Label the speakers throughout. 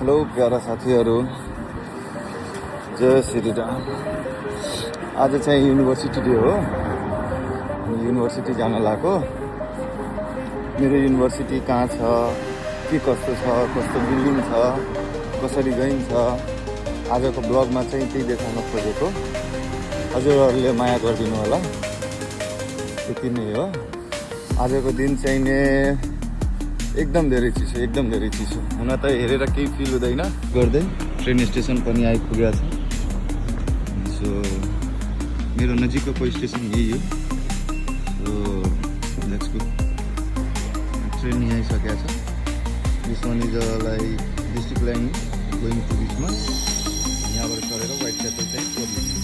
Speaker 1: Hello para साथीहरू, जय श्री राम। आज चाहिँ युनिभर्सिटी डे हो। युनिभर्सिटी जान लागेको। मेरो युनिभर्सिटी कहाँ छ, के कस्तो छ, कस्तो बिल्डिङ छ, कसरी गइन्छ, आजको ब्लगमा चाहिँ त्यही देखाउन खोजेको। हजुरहरूले माया गरिदिनु होला, त्यति नै हो। आजको दिन चाहिँ नि एकदम धेरै चिसो। हुन त हेरेर केही फिल हुँदैन, गर्दै ट्रेन स्टेसन पनि आइपुगेको छ। सो मेरो नजिकको स्टेसन यही हो। So let's go. ट्रेन यहाँ आइसकेको छ। This one is like district line going to बिचमा। यहाँबाट चढेर व्हाइट च्यापल चाहिँ ओर्लिने।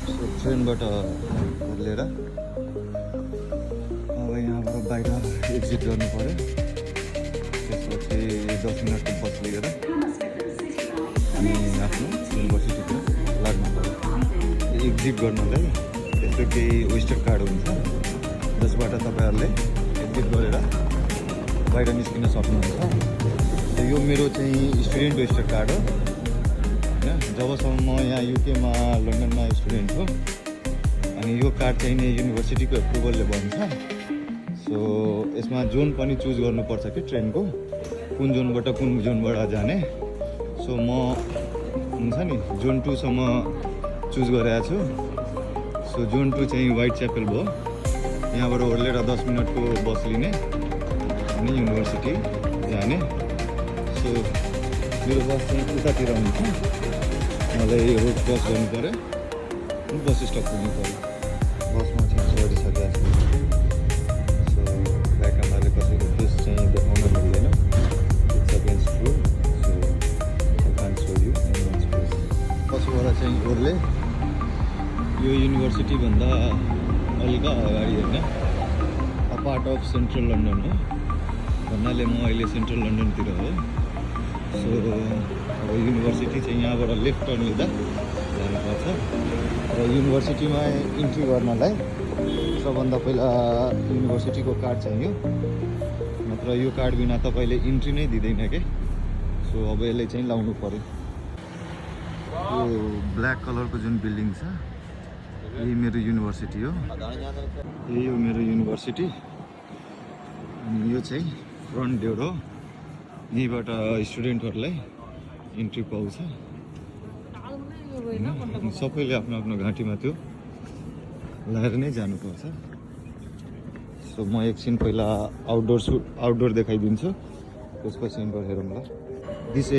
Speaker 1: सो ट्रेनबाट ओर्लेर अब यहाँबाट बाहिर एक्जिट गर्नु पऱ्यो। त्यसपछि 10 मिनटको बस लिएर हामी आफ्नो युनिभर्सिटीतिर लाग्नु पऱ्यो। एक्जिट गर्नलाई यस्तो केही वेस्टर कार्ड हुन्छ, जसबाट तपाईँहरूले एक्जिट गरेर बाहिर निस्किन सक्नुहुन्छ। यो मेरो चाहिँ स्टुडेन्ट वेस्टर कार्ड हो होइन। जबसम्म म यहाँ युकेमा लन्डनमा स्टुडेन्ट हो, अनि यो कार्ड चाहिँ नि युनिभर्सिटीको एप्रुभलले बन्छ। सो यसमा जोन पनि चुज गर्नुपर्छ कि ट्रेनको कुन जोनबाट जाने। सो म हुन्छ नि जोन 2 सम्म चुज गरेको छु। सो जोन 2 चाहिँ व्हाइट च्यापल भयो। यहाँबाट ओर्लेर 10 मिनटको बस लिने अनि युनिभर्सिटी जाने। सो मेरो बस चाहिँ उतातिर हुन्छ। मलाई रोड क्रस गर्नु पऱ्यो, बस स्टप पुग्नु पऱ्यो। बसमा चाहिँ चढिसकेको छु। सो ब्याक क्यामेराले कसैको फेस चाहिँ देखाउन मिल्दैन, it's against rule. So I can't show you anyone's face. पछिबाट चाहिँ ओर्ले यो युनिभर्सिटीभन्दा अलिक अगाडि होइन, a part of central London हो भन्नाले म अहिले सेन्ट्रल लन्डनतिर हो। सो अब युनिभर्सिटी चाहिँ यहाँबाट लेफ्ट टर्न लिँदा जानुपर्छ। र युनिभर्सिटीमा इन्ट्री गर्नलाई सबभन्दा पहिला युनिभर्सिटीको कार्ड चाहियो, नत्र यो कार्ड बिना तपाईँले इन्ट्री नै दिँदैन के। सो अब यसले चाहिँ लाउनु पऱ्यो। यो ब्ल्याक कलरको जुन बिल्डिङ छ यही मेरो युनिभर्सिटी हो। यही हो मेरो युनिभर्सिटी। अनि यो चाहिँ फ्रन्ट डोर हो। यहीँबाट स्टुडेन्टहरूलाई इन्ट्री पाउँछ। सबैले आफ्नो आफ्नो घाँटीमा त्यो लगाएर नै जानुपर्छ। सो म एकछिन पहिला आउटडोर देखाइदिन्छु, त्यसपछि इन्डोर हेरौँला। दिस